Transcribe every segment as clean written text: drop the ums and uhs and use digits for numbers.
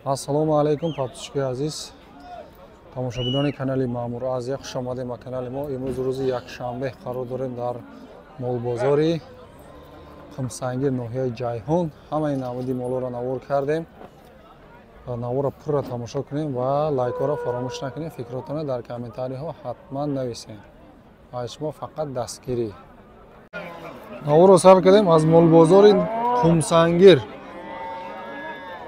Ассалому алайкум, подписчикои азиз, тамошобинони канали Маъмур Азия, хуш омадем ба канали мо. Имрӯз рӯзи якшанбе қарор дорем дар молбозори Қумсангир, ноҳияи Ҷайҳун. Ҳамаи намуди молоро навор кардем. Наворро пурра тамошо кунем ва лайкҳоро фаромӯш накунем. Фикротонро дар комментариҳо ҳатман нависем. Аз шумо фақат дастгирӣ. Наворро сар кардем аз молбозори Қумсангир,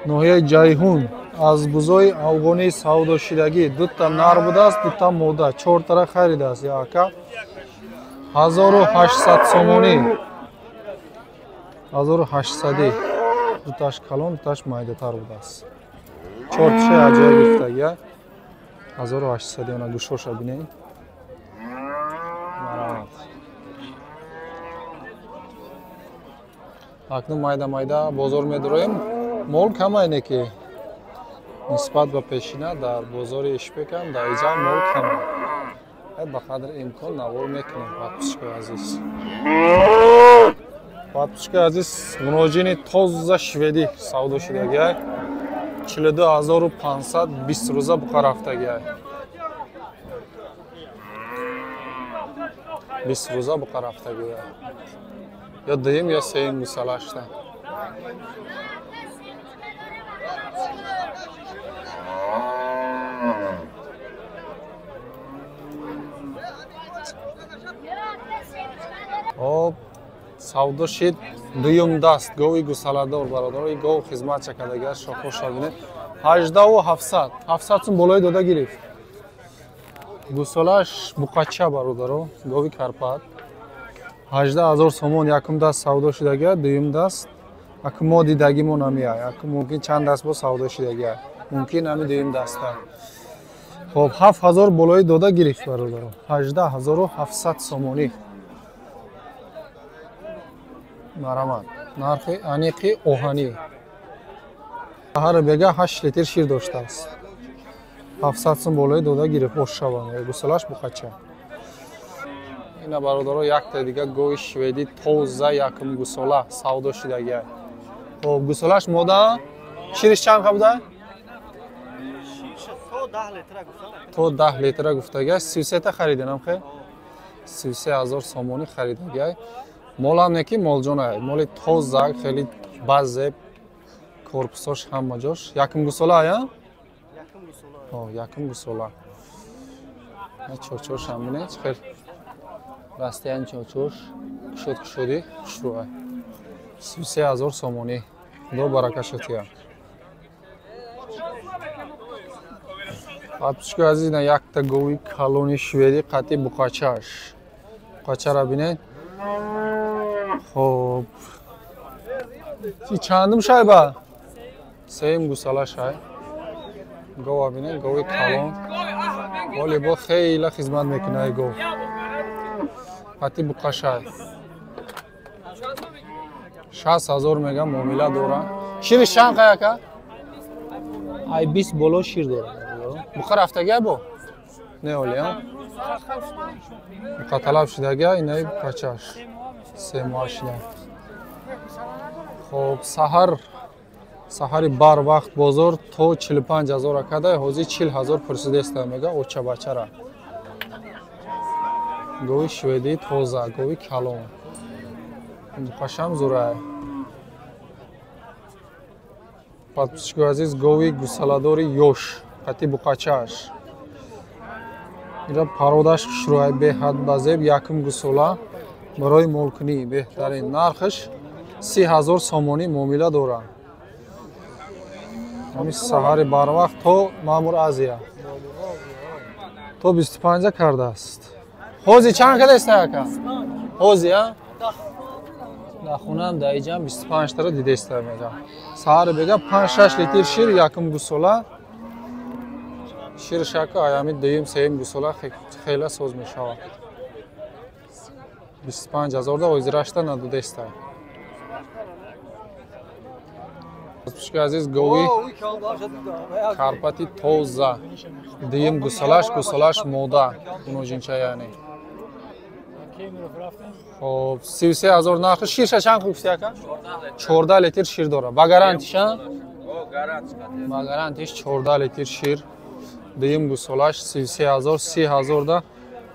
ноҳияи Ҷайҳун. Аз бузои афғонии савдошидагӣ дута нар будааст, дута мода, чортара харидааст. Яка 1800 сомонӣ, 1800, дуташ калон, дуташ майдатар будааст. Чорташа аҷоя гирифтагия, 1800. Она гӯшоша бинед. Марҳамат. Акнун майда майда бозор медуроем. Мол камайне ки нисбат ба пешина дар бозори Ишпекам дар иҷа мол кама. Ба қадри имкон навор мекунем, подписчикои азиз. Подписчикои азиз, муроҷини тоза шведӣ савдо шудагиай, 42500, 20 рӯза буқа рафтагиай, 20 рӯза буқа рафтагиай. Ё дуюм ё сеюм гусалашта. Хоб, савдо шид дуюм даст гови гусаладор, бародаро. И гов хизматча кардагиар, шохоша бинед. 18700, 700 сум болои дода гирифт. Гусолааш буқача, бародаро, гови Карпат. 18000 сомон якум даст савдо шудагиар, дуюм даст аку мо дидагимон ҳамиай. Аку мумкин чанд даст бо савдо шудагиар, мумкин ҳами дуюм даста. Хоб, 7000 болои дода гирифт, бародаро, 18700 сомонӣ. Марҳамат. Нархи аниқи оҳанӣ. Ҳар бега 8 литр шир доштааст. 700 сум болои дода гирифт, ошшава, гусалаш буқача. Ина, бародаро, якта дига гови шведӣ тоза якум гусола савдо шудагиай. Хоб, гусолаш мода, шириш чанд қа буда? То 10 литра гуфтагиай. 33 та хариденам хе? 33000 сомонӣ харидагиай. Молам не ки молҷонай, моли тоза, хеле базеб, корпусош ҳама ҷош. Якум гусола ая? О, якум гусола. Чорчоршам бинед, хел растаян чорчорш, кушод кушоди хушрӯай. 33000 сомонӣ. Худо баракаша тия. Подписчикои азиз, ина якта гови калони шведӣ қатъи буқачааш. Буқачаро бинед. Хоб, чандум шайба? Сеюм гусала шай. Гова бинед, гови калон. Воли бо хеле хизмат мекунад гов. Қатъи буқашай. 60000 мега муомила дора. Шириш чанд қай ака? Ай 20 боло шир дора. Буқа рафтагия бо? Не оли, а? Буқа талаб шудагия, инаи буқачаш. Се моҳ шуда. Хоб, саҳари барвақт бозор то 45000 акадай, ҳозир 40000 пурсидеста мега оча бачара. Гови шведӣ тоза, гови калон. Буқашам зурай. Подписчикои азиз, гови гусаладори ёш, қатъи буқачааш. Ира пародаш хушрӯай, беҳад базеб, якум гусола барои молкунӣ беҳтарин. Нархаш 30000 сомонӣ муомила дорад. Ҳамин саҳари барвақт то Маъмур Азия. То 25 кардааст. Ҳозир чанд кадаст ака? Ҳозир, а? Дар хонаам дар иҷам 25 тара дидеста мега. Саҳари бега 5-6 литр шир якум гусола. Ширшака аями дуюм сеюм гусола хеле соз мешавад. 25000 да ҳозирашта надодеста. Подписчикои азиз, гови Карпати тоза, дуюм гусалаш, гусалаш мода, гуноҷинча яъне. Хоб, 33000 нархи. Ширша чанд гуфти ака? 14 литр шир дора. Ба гарантиша? Ба гарантиш 14 литр шир. Дуюм гусолаш 33000, 30000 да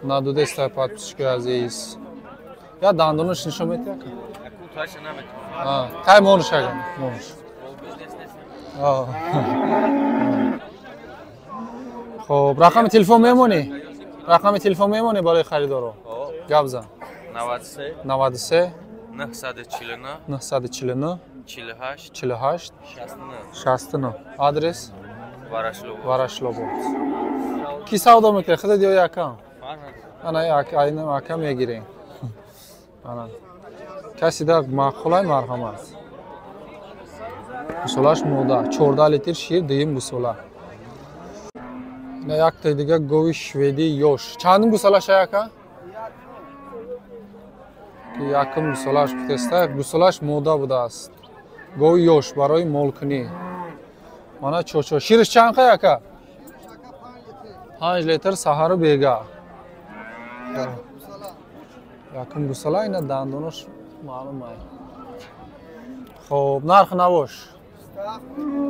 надодеста подписчикои азиз. Я дандонаш нишон метиҳад? Кай монш ага, монш. Хоб, рақами телефон мемонӣ? Рақами телефон мемонӣ барои харидоро? Гап зан. 93 93 949 949 48 48 69 69. Адрес? Варашлобод. Варашлобод. Ки савдо мекунад? Худат ё якам? Ана айна ака мегирем. Ана. Каси да маъқулай марҳамат. Гусолаш мода, 14 литр шир, дуюм гусола. Ина якта дига гови шведӣ ёш. Чандум гусолаш яка? Якум гусолаш гуфтеста, гусолаш мода будааст. Гови ёш барои молкунӣ. Мана чочо. Шириш чанд қа яка? 5 литр саҳару бега. Якум гусола ина дандонош маълум ай. Хоб, нарх навош.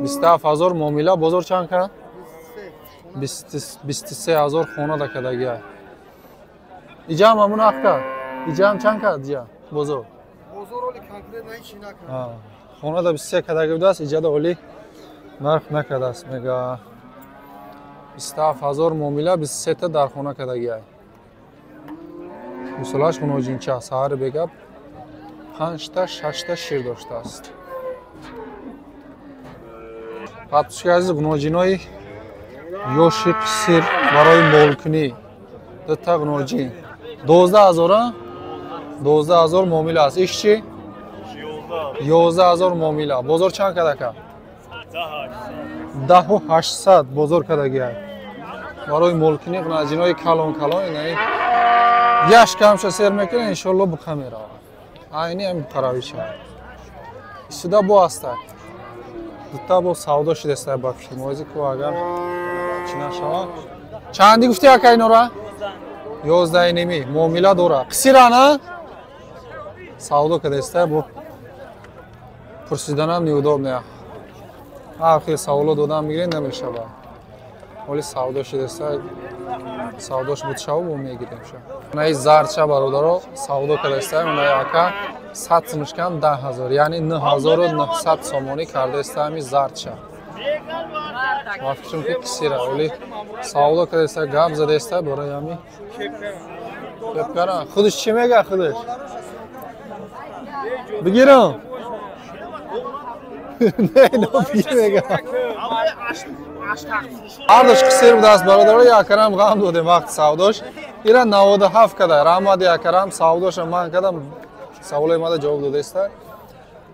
27000 муомила, бозор чанд кард? 23000 хона да кардагиай. Иҷаам ҳамун нарх кард? Иҷаам чанд кард иҷа бозор? Бозор оли конкрет ҳеч накард. Хона да 23 кардаги будааст, иҷада оли нарх накардааст, мега. 27000 муомила, 23 та дар хона кардагиай. Гусолаш муноҷинча, саҳари бега 5 та 6 та шир доштааст. Подписчики азиз, гуноҷинои ёши қисир барои молкунӣ. Дута гуноҷин. 12000, 12000 муомила аст. Иш чӣ? 11000 муомила. Бозор чанд кардака? 10800 бозор кардагиай. Барои молкунӣ гуноҷинои калон калон инаи яш камша сер мекунад, иншоалло буқа меравад. Айни ҳамин буқаравиша. Исуда бо астак. Дута бо савдо шудеста ба фирмоизи ку агар чӣ нашавад. Чанди гуфти ака инора? 11.5 муомила дора. Қисира на? Савдо кардеста бо пурсиданам неудобно. Ҳар хел саволо додан мегирем намешавад. Оли савдо шудеста, савдош буд шава бо мегирем ша. Унаи зарча бародаро савдо кардеста, унаи ака 100 сумушкам 10000, яъне 9900 сомонӣ кардеста ҳами зарча. Ма фикрам ки қисира, оли савдо кардеста, гап задеста барои ҳами кепкара. Худаш чӣ мега худаш? Бигирам. Не, бигир мега. Ҳардуш қисир будааст бародаро, якарам ғам додем вақти савдош. Ира 97 када, раҳмат якарам, савдоша ман кадам, саволои мада ҷавоб додеста.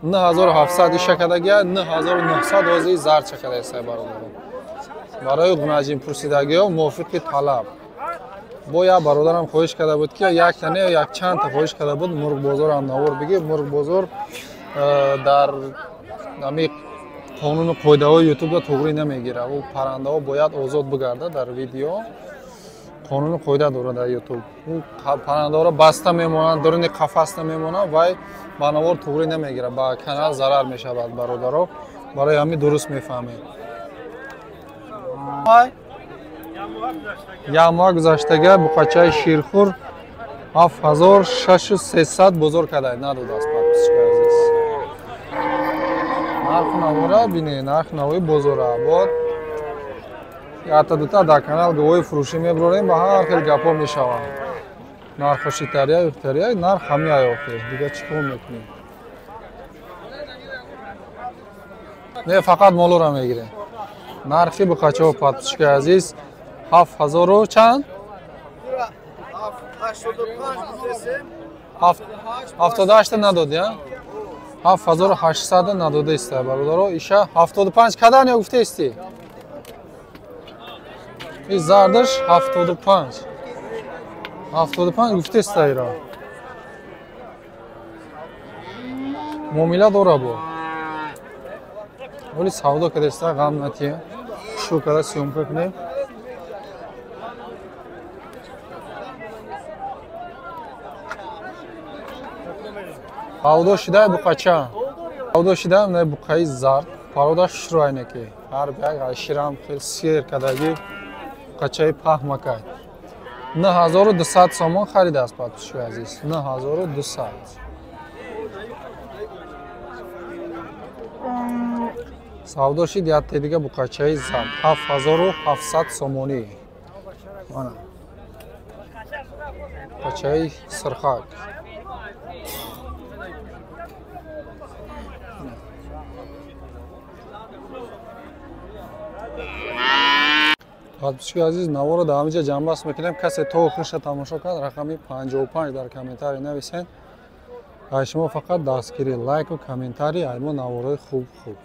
9700 иша кадагия, 9900 ҳозир зарча кадаеста бародаро. Барои гунаҷин пурсидагиҳо мувофиқи талаб. Бо як бародарам хоҳиш карда буд ки якта не, якчандта хоҳиш карда буд мурғбозорам навор бигир. Мурғбозор дар ҳамин қонуну қоидаҳои ютубда туғрӣ намегирад. Ӯ паррандаҳо бояд озод бигардад дар видео. Қонуну қоида дорад дар ютуб. Ӯ паррандаҳоро баста мемонанд, даруни қафаста мемонанд, вай ба навор туғрӣ намегирад, ба канал зарар мешавад бародаро. Барои ҳамин дуруст мефаҳмед. Як моҳ гузаштага буқачаи ширхӯр 7600 бозор кардад, надодааст подписчикои азиз. Нарху навора бинед, нарху навои бозора. Бод якта дута дар канал гувоҳи фурӯшӣ мебарорем, ба ҳар хел гапҳо мешаванд. Нархо шитария, юхтария, нарх ҳамин ай охир. Дига чӣ кор мекунем? Не, фақат молоро мегирем. Нархи буқачаҳо подписчикои азиз 7000 чанд? 78 надодӣ, а? 7800 надодаиста бародаро. Иша 75 кадан ё гуфтаисти? И зардаш 75. 75 гуфтаиста ира. Муомила дора бо. Оли савдо кадаиста, ғам натия. Шу када съёмка кунем. Савдо шидай буқача. Савдо шидай на буқаи зард. Парода шуруайне ки ҳар як ширам хел сер кадаги қачаи паҳмакай. 9200 сомон харидааст подписчикои азиз. 9200. Савдо шид якте дига буқачаи зард 7700 сомонӣ. Мана. Қачаи сирхак. Подписчикои азиз, наворо дар ҳаминҷа ҷамъбаст мекунем. Касе то охирша тамошо кард, рақами 55 дар комментарий нависед. Ай шумо фақат дастгирӣ, лайку комментарий, ай мо наворои хуб хуб.